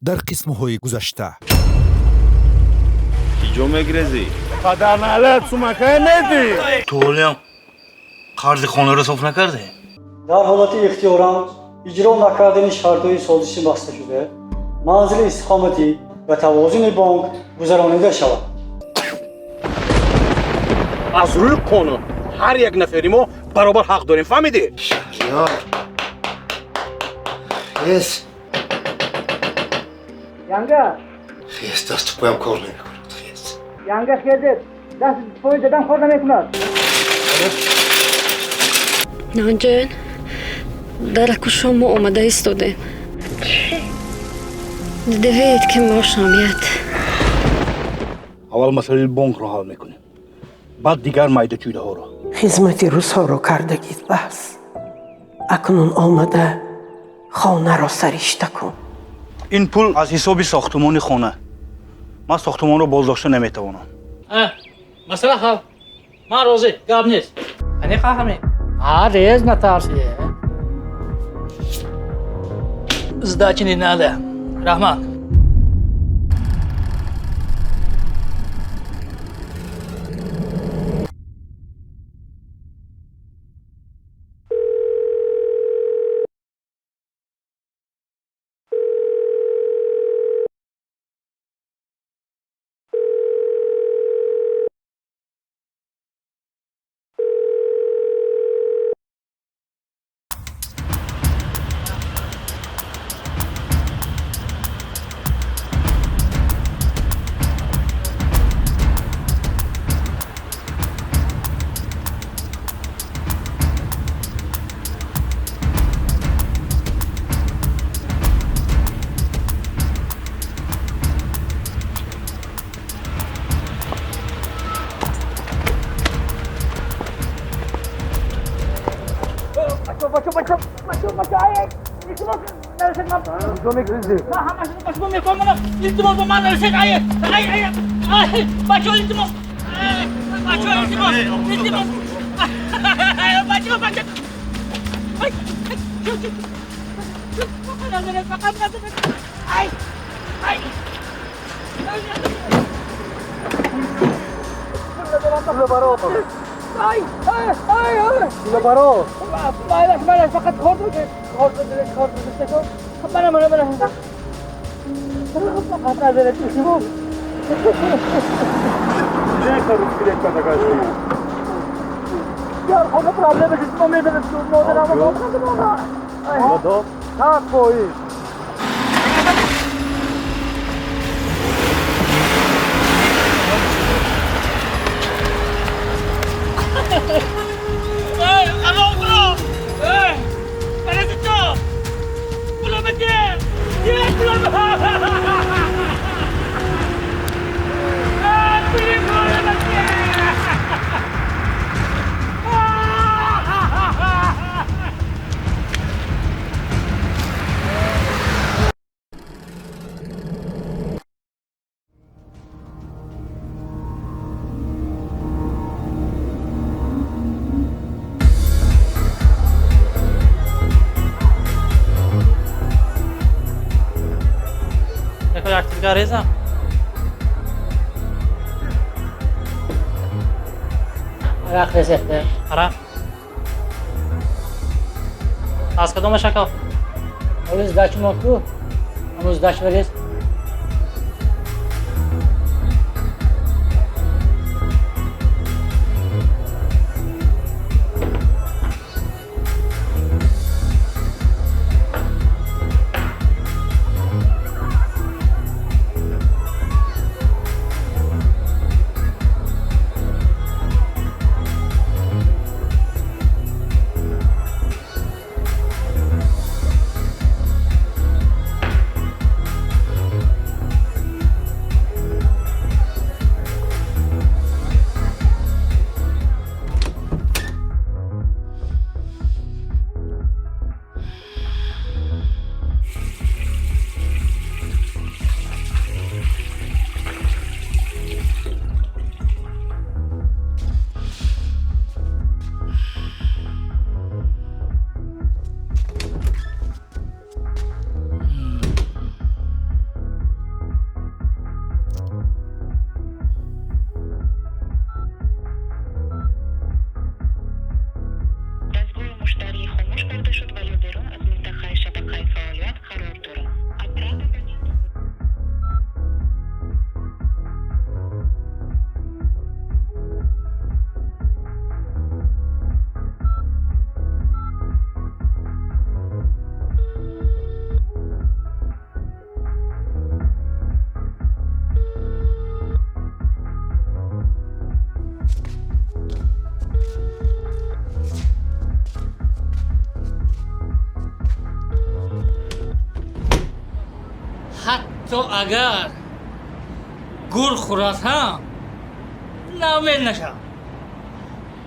Дар қисмҳои гузашта. Чӣ ҷо мегирезӣ? Падарналат, сумакай медӣ? Ту ҳолиам қарзи хонаро соф накардӣ? Дар ҳолати ихтиёран иҷро накардани шартҳои созиши басташуда, манзили истиқоматӣ ба тавозуни бонк гузаронида шавад. Аз рӯи қонун ҳар як нафари мо баробар ҳақ дорем, фаҳмидӣ? Шаҳриёр, хес. Янга. Хес, дасту поям кор намекунад, хес. Янга, хезед, даст пои дадам кор намекунад. Ноҷон, дар акушо мо омада истодем. Дидавед, ки мошомият. Аввал масъалаи бонкро ҳал мекунем, баъд дигар майдачӯйдаҳоро. Хизмати рӯзҳоро кардагит, бас. Акнун омада хонаро саришта кун. Ин пул аз ҳисоби сохтумони хона. Ман сохтумонро боздошта наметавонам. Масъала ҳал, ман розӣ, гап нест. Аниқа ҳамин. Ҳа, рез, натарси. Сдачи не надо, раҳмат. Бачо, бачо, бачо, бачо, ай, илтимос, нарасед, ман ман ҳамашро ба шумо мефаҳмонам. Илтимос, ба ман нарасед, ай, ай, ай, ай, бачо, илтимос, бачо, илтимос, илтимос, бачо, бачо, ай, фақат назаред, фақат назаред, ай, ай, ай, ай, ай, ай, баро. Майлаш, майлаш, фақат корт корт корт гузошта. Мана, мана, мана, фақат назаред, илтимос. Яр, хона проблема шуд, мо медонем, модарам. 100%. Алло, эй, паразито, пулама де, де пулама. Пули пулама де. Яктига резам. Арақ резехте. Арақ аз кадома шакал? Ҳоли сдача мо ку, ҳамун сдача рез. Ҳатто агар гур хӯрад ҳам ноумед нашав.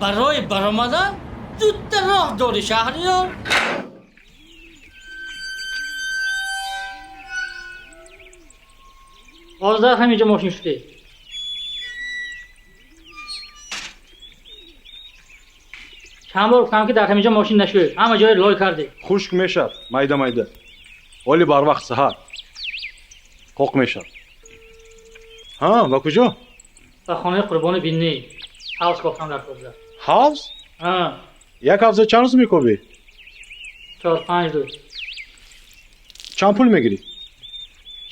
Барои баромадан дута роҳ дорӣ, Шаҳриёр. Боз дар ҳаминҷо мошин шудӣ. Чанд бор гуфтам, ки дар ҳаминҷо мошин нашӯй, ҳама ҷое лой кардӣ. Хушк мешавад, майда майда. Ҳоли барвақт саҳар қоқ мешавад. Ҳа, ба куҷо? Ба хонаи Қурбони Биннӣ. Ҳавз кофтам дар тоза. Ҳавз? Ҳа. Як ҳавза чанд рӯз мекобӣ? 4-5 рӯз. Чанд пул мегирӣ?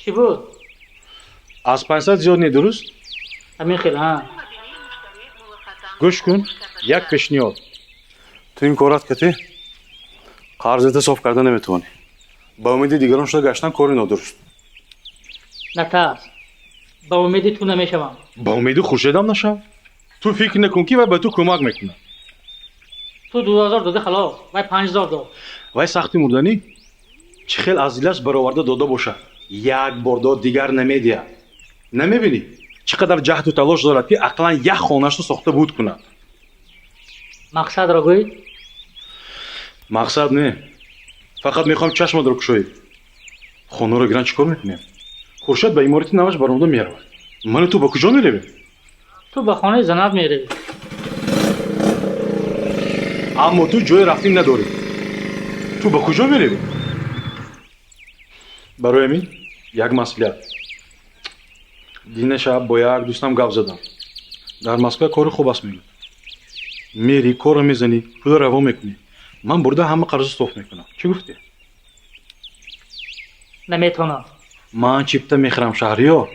Чӣ буд? Аз 500 зиёд не, дуруст? Ҳамин хел, ҳа. Гӯш кун, як пешниҳод. Ту ин корат кати қарзата соф карда наметавонӣ. Ба умеди дигарон шуда гаштан кори нодуруст. Натарс, ба умеди ту намешавам. Ба умеди Хуршедам нашав. Ту фикр накун, ки вай ба ту кӯмак мекунад. Ту 2000 доди, халос, вай 5000 дод. Вай сахти мурданӣ чӣ хел аз дилаш бароварда дода бошад. Як бор дод, дигар намедиҳад. Намебинӣ чӣ қадар ҷаҳду талош дорад, ки ақаллан як хонаашро сохта буд кунад. Мақсадро гӯй. Мақсад не, фақат мехоҳам чашматро кушоӣ. Хонаро гиран чӣ кор мекунем? Хуршед ба иморати наваш баромада меравад. Ману ту ба куҷо меравем? Ту ба хонаи занат меравӣ. Аммо ту ҷои рафтин надорӣ. Ту ба куҷо меравӣ? Барои ҳамин як маслиҳат. Дина шаб бо як дӯстам гап задам. Дар Москва кори хуб аст, мегӯяд. Мери, корро мезанӣ, пулро равон мекунӣ. Ман бурда ҳама қарзро соф мекунам. Чӣ гуфтӣ? Наметавонам. Ман чипта мехӯрам, Шаҳриёр.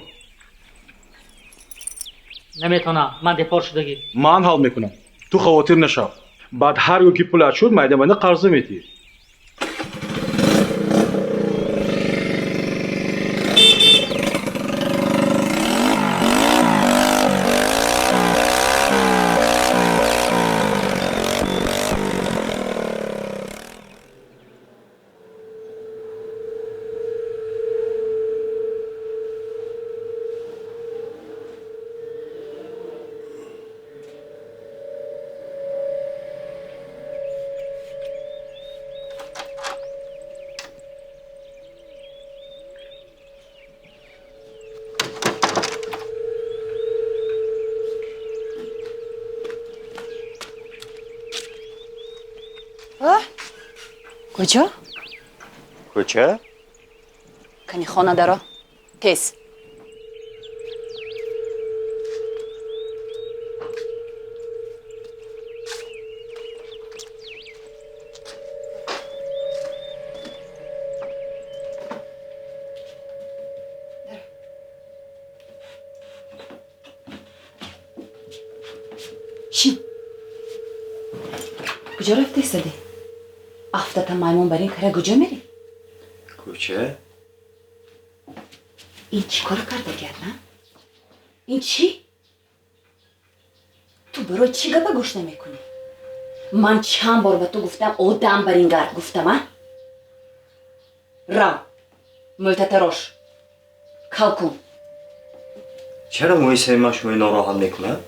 Наметавонам, ман депорт шудагӣ. Ман ҳал мекунам. Ту хавотир нашав. Баъд ҳар гоҳ ки пулат шуд, майда майда қарза метиҳӣ. Куҷо? Кӯча? Кани хона даро. Тез. Шин. Куҷо рафта истодӣ? Афтата маймун бар ин кара куҷо мерӣ? Кӯча? Ин чӣ кор карда гият, на? Ин чӣ? Ту барои чӣ гапа гӯш намекунӣ? Ман чанд бор ба ту гуфтам, одам бар ин гард гуфтам, а? Рав, мӯлтатарош, кал кун. Чаро мӯи сари ман шумои нороҳат мекунад?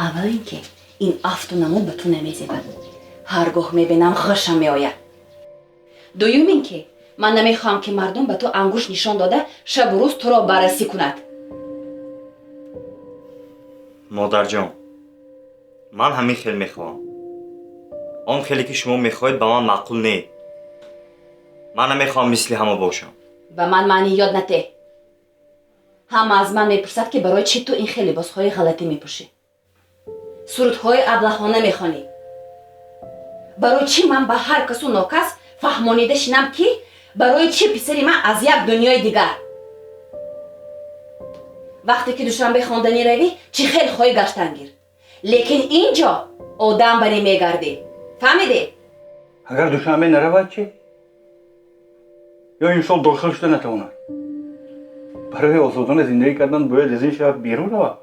Аввал ин ки ин афту намуд ба ту намезебад. Ҳар гоҳ мебинам, ғашам меояд. Дуюм ин ки ман намехоҳам, ки мардум ба ту ангушт нишон дода шабу рӯз туро баррасӣ кунад. Модарҷон, ман ҳамин хел мехоҳам. Он хеле ки шумо мехоҳед ба ман маъқул не. Ман намехоҳам мисли ҳама бошам. Ба ман маъни ёд натеҳ. Ҳама аз ман мепурсад, ки барои чӣ ту ин хел либосҳои ғалатӣ мепӯшӣ, сурудҳои аблаҳона мехонӣ. Барои чӣ ман ба ҳар касу нокас фаҳмонида шинам, ки барои чӣ писари ман аз як дунёи дигар. Вақте ки Душанбе хонданӣ равӣ, чӣ хел хоҳӣ гаштан гир, лекин ин ҷо одам барӣ мегардӣ. Фаҳмидӣ? Агар Душанбе наравад чӣ? Ё имсол дохил шуда натавонад? Барои озодона зиндагӣ кардан бояд аз ин шаҳр берун равад.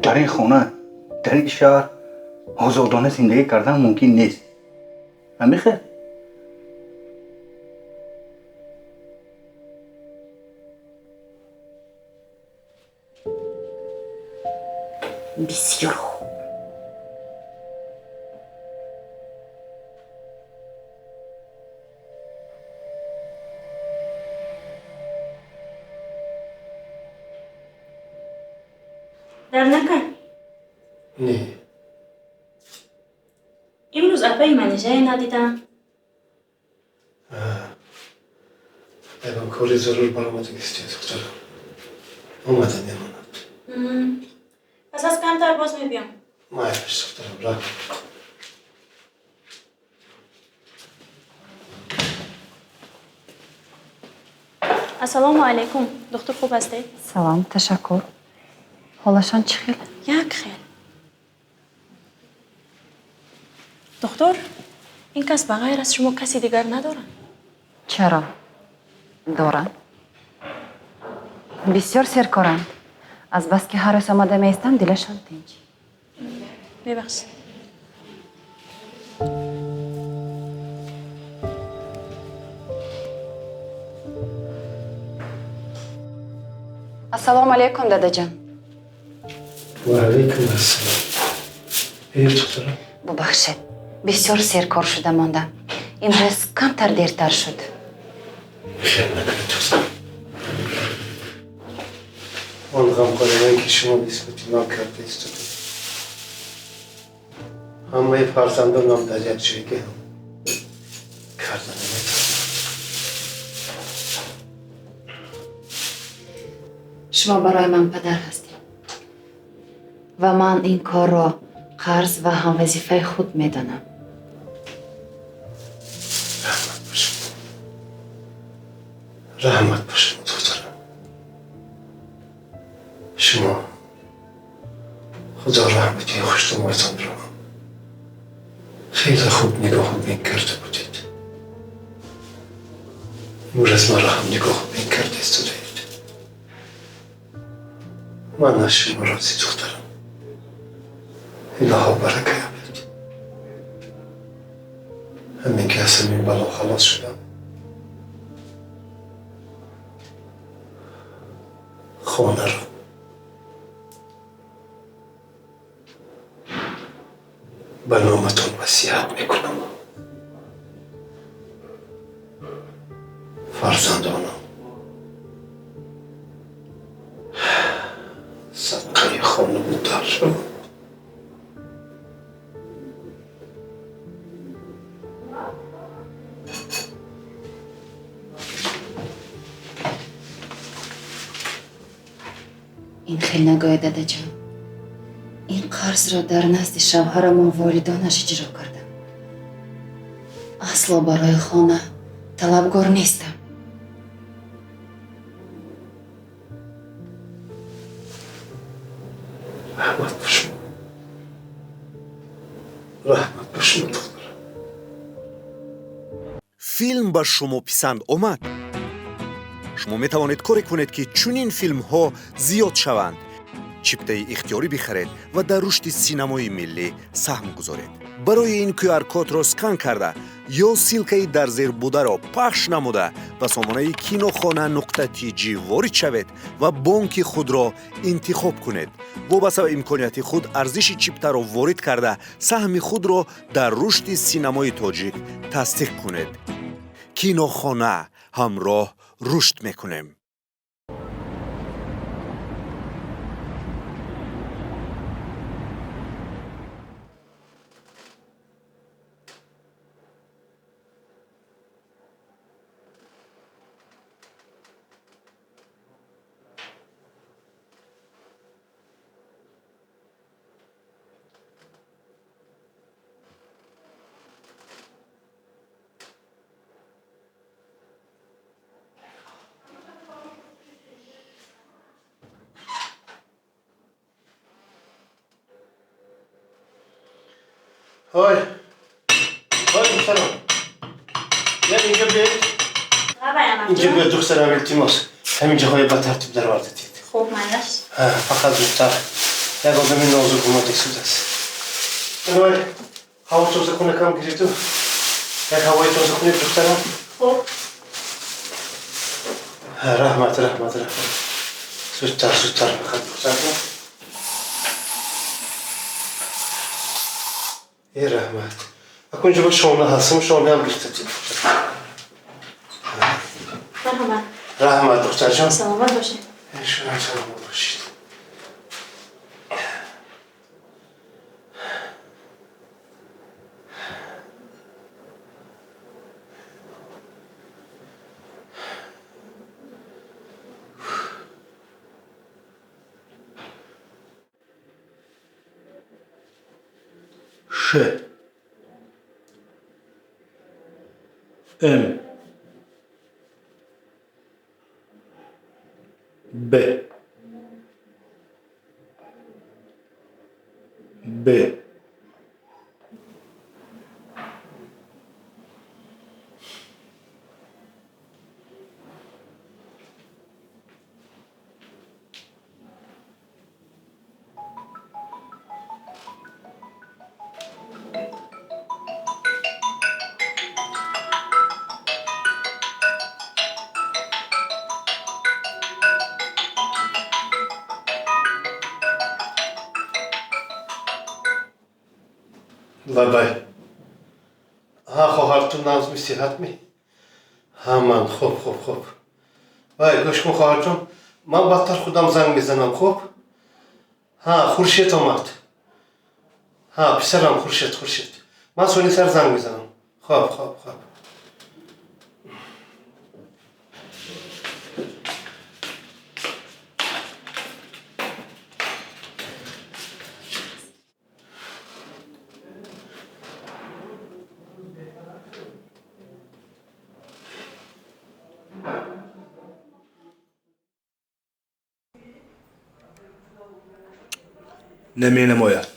Дар ин хона, дар ин шаҳр озодона зиндагӣ кардан мумкин нест. Ҳамин хел? Бисёр хуб. Дар накард? Не. Имрӯз апаи Манижае надидам. Ягон кори зарур баромадагисти, духтарам. Омада мемонад. Пас аз камтар боз мебиём. Майлаш, духтарам, рафт. Ассалому алайкум. Духтур хуб ҳастед? Салом, ташаккур. Ҳолашон чӣ хел? Як хел. Духтур, ин кас ба ғайр аз шумо каси дигар надоранд? Чаро? Доранд. Бисёр серкоранд. Азбаски ҳар рӯз омада меистам, дилашон тинч. Мебахшед. Ассалому алайкум, дадаҷон. Ва алайкум ассалом. Эй, духтарам. Бубахшед, бисёр серкор шуда мондам. Имрӯз камтар дертар шуд. Хел накунед, духтарам. Он ғамхориҳое ки шумо нисбати ман карда истодед, ҳамаи фарзандонам дар як ҷойга ҳам карда наметавонанд. Шумо барои ман падар ҳастед ва ман ин корро қарз ва ҳамвазифаи худ медонам. Раҳмат ба шумо. Раҳмат ба шумо, духтарам. Шумо Худо раҳмати хуштуматонро хеле хуб нигоҳубин карда будед. Имрӯз маро ҳам нигоҳубин карда истодаед. Ман аз шумо розӣ, духтарам. Илоҳо барака ёбед. Ҳамин ки аз ҳамин бало халос шудам, хонаро ба номатон васият мекунам. Фарзандонам садқаи хонаву дар шаванд. Ин хел нагӯед, дадаҷон. Ин қарзро дар назди шавҳарамон волидонаш иҷро кардам. Асло барои хона талабгор нестам. Раҳмат ба шумо. Раҳмат ба шумо, духтарам. Филм ба шумо писанд омад? Шумо метавонед коре кунед, ки чунин филмҳо зиёд шаванд. Чиптаи ихтиёрӣ бихаред ва дар рушди синамои миллӣ саҳм гузоред. Барои ин QR-кодро скан карда ё ссылкаи дар зер бударо пахш намуда ба сомонаи кинохона нуқта tg ворид шавед ва бонки худро интихоб кунед. Вобаста ба имконияти худ арзиши чиптаро ворид карда саҳми худро дар рушди синамои тоҷик тасдиқ кунед. Кинохона, ҳамроҳ рушд мекунем. Ой, ой, духтарам. Я инҷо биёед. Инҷо биёед, духтарам, илтимос. Ҳамин ҷоҳои ба тартиб дароварда дид. Хуб, майлаш. Фақат зудтар. Як одами нозук омада истодааст. Ой, ҳаво тоза кунакам гирифту. Як ҳавои тоза кунед, духтарам. Хуб. Раҳмат, раҳмат, раҳмат. Зудтар, зудтар фақат, духтарам. Э, раҳмат. Акун ҷо шона ҳастам, шонаам гирифта. Марҳамат. Раҳмат, духтарҷон. Саломат бошед. Шумо саломат бошед. Ш. М. Б. Б. Лабай. Ҳа, хоҳар, ту нағзми, сиҳатми? Ҳа, ман хуб, хуб, хуб. Вай, гӯш кун, хоҳарҷон, ман баъдтар худам занг мезанам, хуб? Ҳа, Хуршед омад. Ҳа, писарам Хуршед, Хуршед. Ман сони сар занг мезанам. Хуб, хуб, хуб. Наменамояд.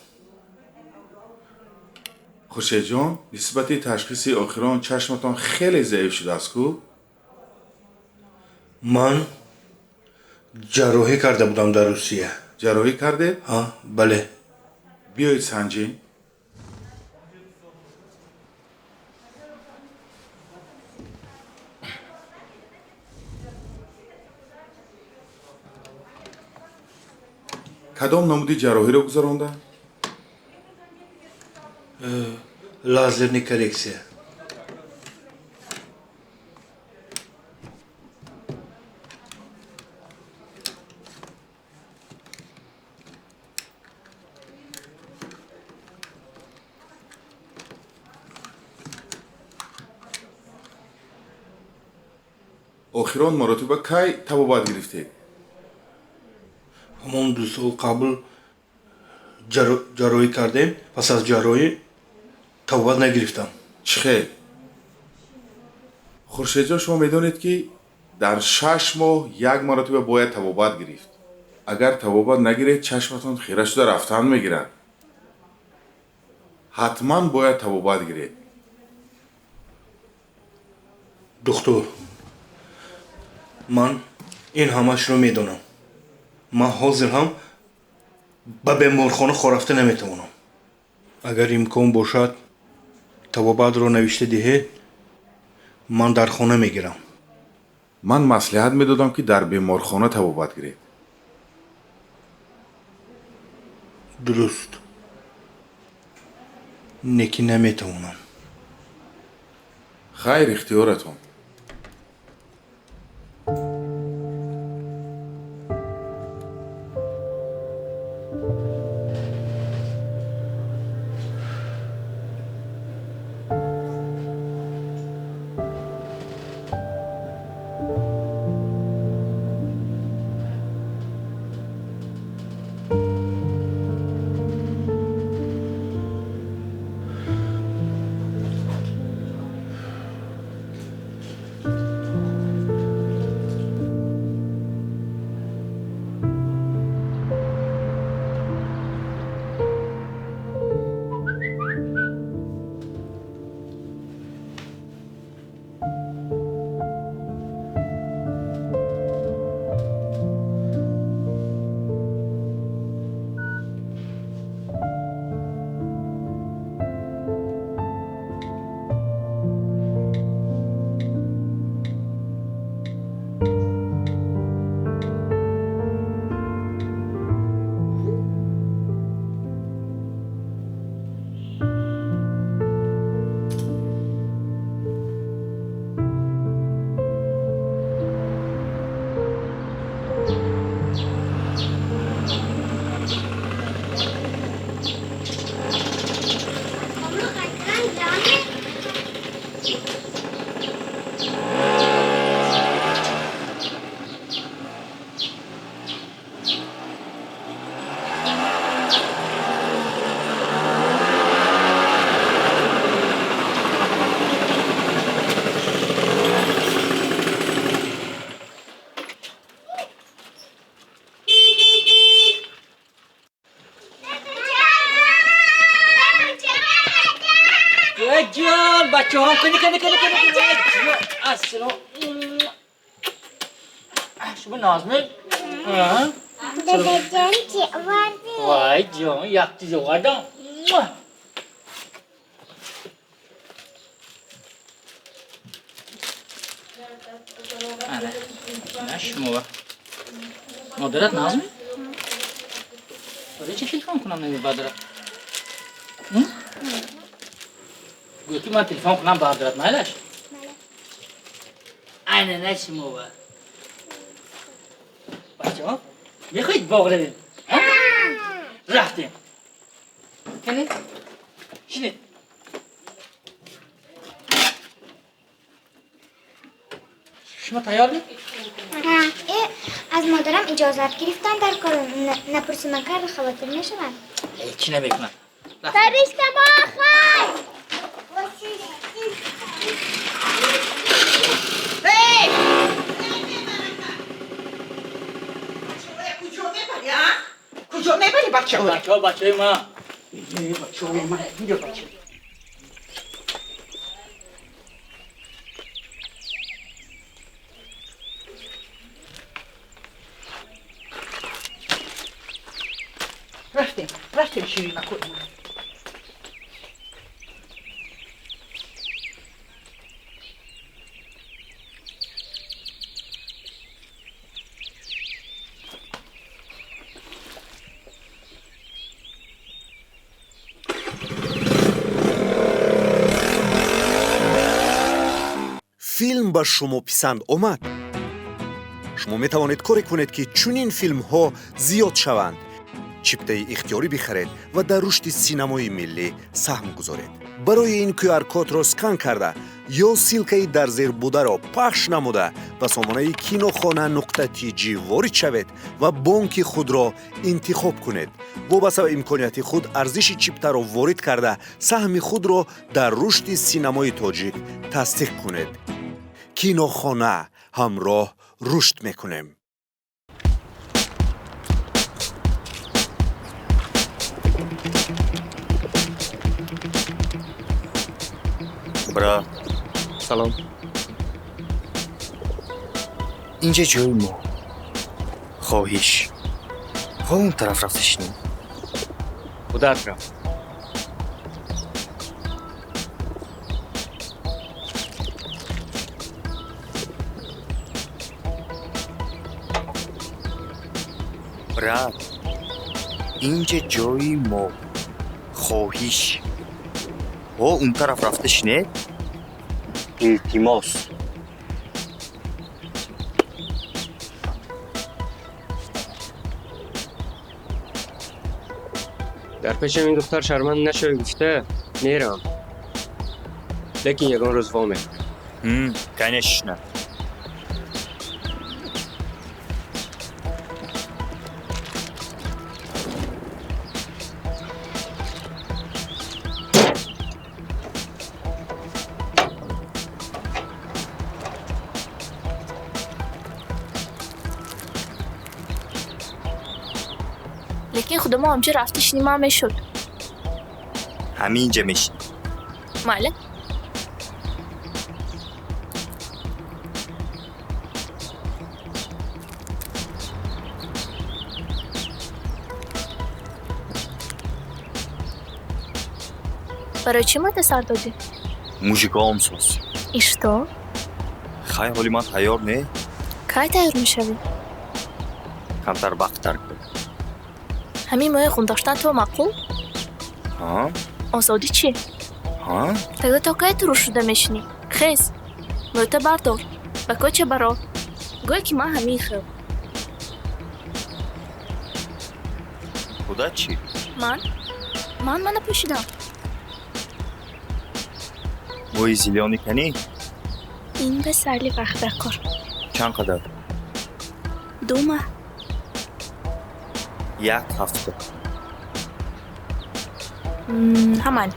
Хуршедҷон, нисбати ташхиси охирон чашматон хеле заиф шудааст ку? Ман ҷарроҳӣ карда будам дар Русия. Ҷарроҳӣ кардед? Ҳа, бале. Биёед санҷем. Кадом намуди ҷарроҳиро гузаронда? Лазерни коррексия. Охирон маротиба кай табобат гирифтед? Ҳамон 2 сол қабл ҷарроҳӣ кардем. Пас аз ҷарроҳӣ табобат нагирифтам. Чӣ хел? Хуршедҷон, шумо медонед, ки дар 6 моҳ як маротиба бояд табобат гирифт. Агар табобат нагиред, чашматон хира шуда рафтан мегирад. Ҳатман бояд табобат гиред. Духтур, ман ин ҳамашро медонам. Ман ҳозир ҳам ба беморхона хорафта наметавонам. Агар имкон бошад, табобатро навишта диҳед, ман дар хона мегирам. Ман маслиҳат медодам, ки дар беморхона табобат гиред. Дуруст. Неки наметавонам. Хайр, ихтиёратон. جان بچه هم کنی کنی کنی کنی اصلا شما نازمه دادا جان چی آوردی؟ وای جان یک چیز آوردم. آره نه شما مادرت نازمه؟ برای چه تلفن کنم نمی بادرت؟ گویا که من تلفن کنم بادرت مایلش؟ اینه نه شما بچه ها میخواید باغ رویم؟ رفتیم کنید شنید شما تیار بید؟ از مادرم اجازت گرفتن در کار نپرسی من کرد خاطر میشوند. هیچی نمیکنم. فرشته با خیر. کجا میبری بچه ها؟ بچه ها بچه های من. بچه های من. اینجا بچه. رفتیم رفتیم شیرین کن. Филм ба шумо писанд омад? Шумо метавонед коре кунед, ки чунин филмҳо зиёд шаванд. Чиптаи ихтиёрӣ бихаред ва дар рушди синамои миллӣ саҳм гузоред. Барои ин QR-кодро скан карда ё ссылкаи дар зер бударо пахш намуда ба сомонаи кинохона нуқта тж ворид шавед ва бонки худро интихоб кунед. Вобаста ба имконияти худ арзиши чиптаро ворид карда саҳми худро дар рушди синамои тоҷик тасдиқ кунед. Кинохона ҳамроҳ рушд мекунем. Брат, салом. Инҷа ҷои мо. Хоҳиш. Хоҳ он тараф рафта шинем. Худат рафт. Брат, инҷа ҷои мо. Хоҳиш. Хоҳ он тараф рафта шинед. Илтимос. Дар пешам ин духтар шарманд нашавӣ гуфта мерам. Лекин ягон рӯз во мехӯрем. Конечно. Лекин худамо ҳамча рафта шинима мешуд. Ҳаминҷа мешинем. Майли. Барои чӣ мада сар додӣ? Мужикоам соз. И что? Хай, ҳоли ман тайёр не? Кай тайёр мешавӣ? Камтар вақт тарк кун. Ҳамин моҳи хун доштан ту маъқул? Ҳа? Озодӣ чӣ? Ҳа? Тага то кай туруш шуда мешинӣ? Хез, мӯта бардор, ба кӯча баро. Гӯй ки ман ҳамин хел. Худат чӣ? Ман? Ман мана пӯшидам. Мӯи зилёни канӣ? Ин ба сарли вақт дар кор. Чанд қадар? 2 маҳ. Як ҳафта. Ҳаман.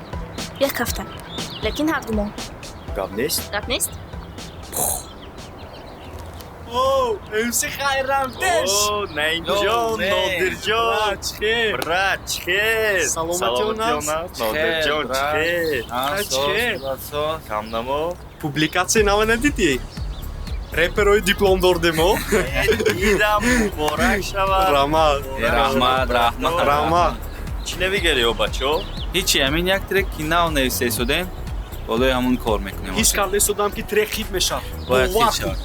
Як ҳафта. Лекин ҳар 2 моҳ. Гап нест? Гап нест? О, МС Хайрандеш! О, Наимҷон, Нодирҷон! Брат, чӣ хел? Саломатиён аст? Нодирҷон, чӣ хел? Чӣ хел? Камнамо? Публикатсияи нава надидӣ? Реперои дипломдор демо? Дидам, муборак шавад. Раҳмат. Раҳмат, раҳмат. Раҳмат. Чӣ навигарӣ, о бачо? Ҳичи, ҳамин як трек ки нав нависта истодем, болои ҳамун кор мекунем. Ҳис карда истодам, ки трек хит мешавад. Бояд хит шавад.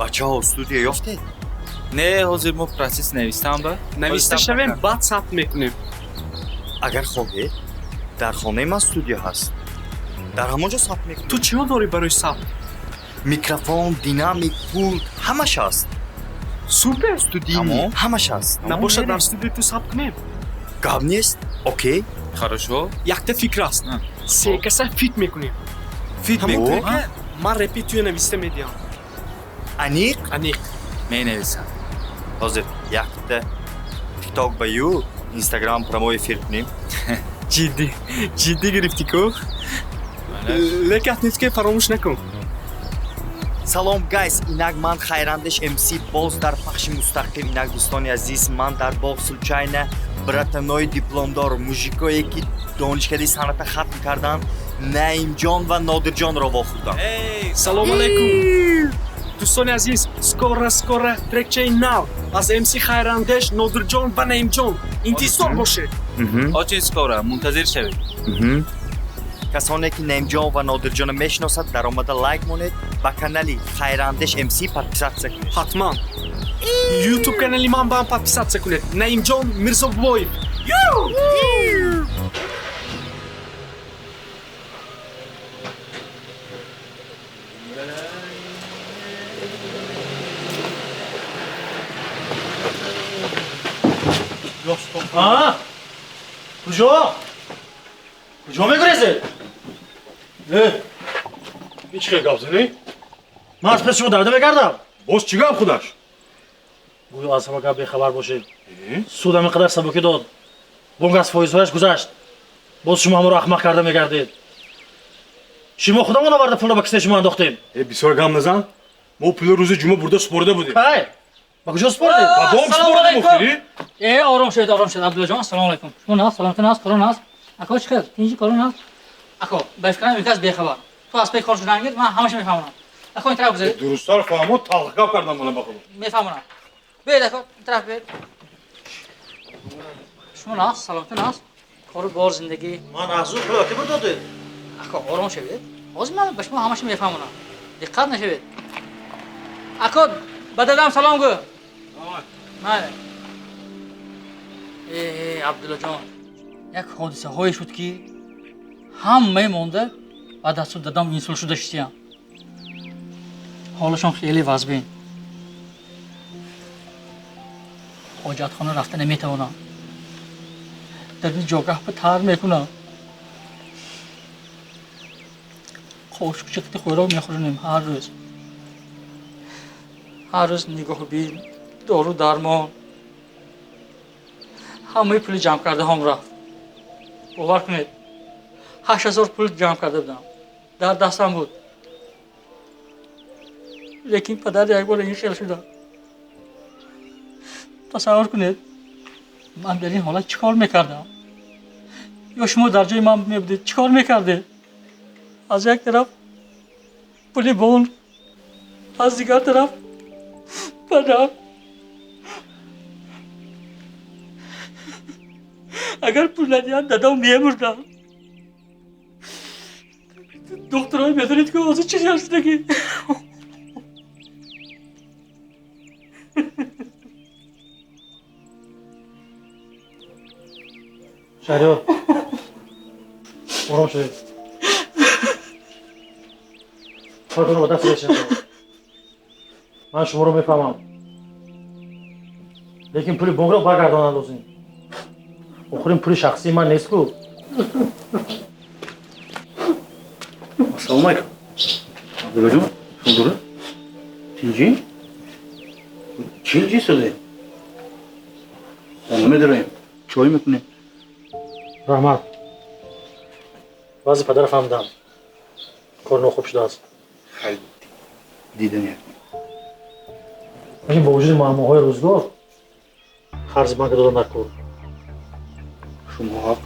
Бачаҳо, студия ёфтед? Не, ҳозир мо процесс навистам ба. Нависта шавем, баъд сабт мекунем. Агар хоҳед, дар хонаи ман студия ҳаст. Дар ҳамон ҷо сабт мекунем. Ту чиҳо дорӣ барои сабт? Микрофон, динамик, пулт, ҳамаш ҳаст. Супер! Студийни, ҳамаш ҳаст. Набошад, дар студияи ту сабт кунем? Гап нест? Окей. Хорошо. Якта фикр аст. Се каса фит мекунем. Фит мекунем? Ман репи туя нависта медиҳам. Аниқ? Аниқ. Менависам. Ҳозир якта TikTok ба ю, Instagram прямой эфир кунем. Ҷиддӣ, ҷиддӣ гирифтӣ ку? Лекин отметка фаромӯш накун. Салом guys, инак ман Хайрандеш МС боз дар пахши мустақим. Инак дӯстони азиз, ман дар боғ случайно братанои дипломдор, мужикое ки донишкадаи санъата хатм карданд, Наимҷон ва Нодирҷонро вохӯрдам. Салом алайкум. Дӯстони азиз, скоро скоро трекчаи нав аз МС Хайрандеш, Нодирҷон ва Наимҷон. Интизор бошед. Очень скоро, мунтазир шавед. Касоне ки Наимҷон ва Нодирҷонро мешиносад, даромада лайк монед, ба канали Хайрандеш МС подписаться кунед. Ҳатман. YouTube канали ман ба ҳам подписаться кунед. Наимҷон Мирзобоев. Куҷо? Куҷо мегурезед? Ин чӣ хел гап занӣ? Ман аз пеши шумо давида мегардам. Боз чӣ гап худаш? Гӯё аз ҳама гап бехабар бошед. Суд ҳамин қадар сабукӣ дод. Бонк аз фоизҳояш гузашт. Боз шумо ҳамаро ахмақ карда мегардед. Шумо худамон оварда пулро ба кисаи шумо андохтем. Бисёр гам назан. Мо пули рӯзи ҷумъа бурда супорида будем. Кай? Ба куҷо супоридед? Ба бонк супоридем охири. Ором шавед, ором шавед, Абдуллоҷон, ассалому алайкум. Шумо наст, саломатӣ наст, корон наст. Ако чӣ хел? Тинҷи корон наст? Ако, ба фикрам ин кас бехабар. Ту аз пей кор шудангир, ман ҳамаша мефаҳмонам. Ако, ин тараф гузаред. Дурусттар фаҳмо, талх гап кардам мана ба худо. Мефаҳмонам. Биёед, ако, ин тараф биёед. Шумо наст, саломатӣ наст. Кору бор, зиндагӣ. Ман аз ӯ пул ки додед? Ако, ором шавед. Ҳозир ман ба шумо ҳамаша мефаҳмонам. Диққат нашавед. Ако, ба дадам салом гӯ. Майли. Абдуллоҷон, як ҳодисаҳое шуд, ки ҳамаи монда ба дасту дадам инсул шуда шистиям. Ҳолашон хеле вазбин. Ҳоҷатхона рафта наметавонам. Дар ин ҷогаҳ ба тар мекунам. Қошуқчиқти хӯрок мехӯронем ҳар рӯз. Ҳар рӯз нигоҳубин, дору дармон. Ҳамаи пули ҷамъ кардаҳом рафт. Бовар кунед, 8000 пул ҷамъ карда будам. Дар дастам буд. Лекин падар як бор ин хел шудам. Тасаввур кунед, ман дар ин ҳолат чӣ кор мекардам? Ё шумо дар ҷои ман мебудед, чӣ кор мекардед? Аз як тараф пули бонк, аз дигар тараф падар. Агар пул надиҳанд, дадам мемурдам. Духтурҳо медонед ки ҳозир чӣ хел шудагӣ? Шаҳриёр, ором шавед. Кортонро ба даст решед. Ман шуморо мефаҳмам. Лекин пули бонкро баргардонанд лозим. Охир ин пули шахсии ман нест ку. Ассалому алайкум. Абдуллоҷон, шумо дура? Тинҷӣ? Чӣ инҷи истодаем? Хона медароем, чой мекунем. Раҳмат. Баъзе падара фаҳмидам. Кор нохуб шудааст. Хай, дидани. Лекин бо вуҷуди муаммоҳои рӯзгор қарзи банка додан дар кор. Шумо ҳақ.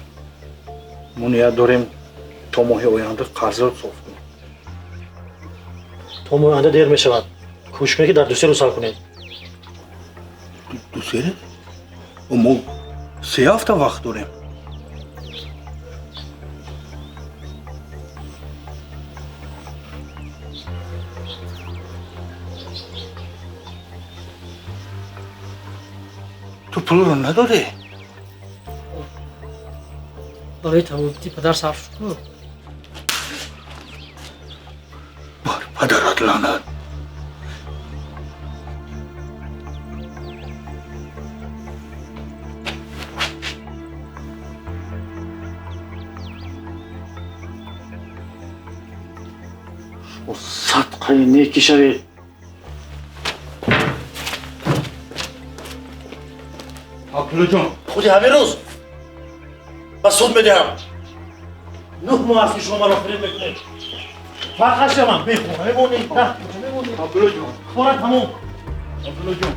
Мо ният дорем то моҳи оянда қарзро соф кунем. То моҳи оянда дер мешавад. Кӯшиш кунед, ки дар 2-3 рӯз ҳал кунед. 2-3 рӯз? Мо 3 ҳафта вақт дорем. Ту пулро надодӣ? Барои тавобити падар сарф шуд. Бар падарат лаънат. Шумо садқаи некӣ шавед. Абдуллоҷон, худи ҳамин рӯз ба суд медиҳам. 9 моҳ аст, ки шумо маро фиреб мекунед. Фарқаш ман бехона мемонӣ, мемонӣ. Абдуллоҷон, кора тамом. Абдуллоҷон.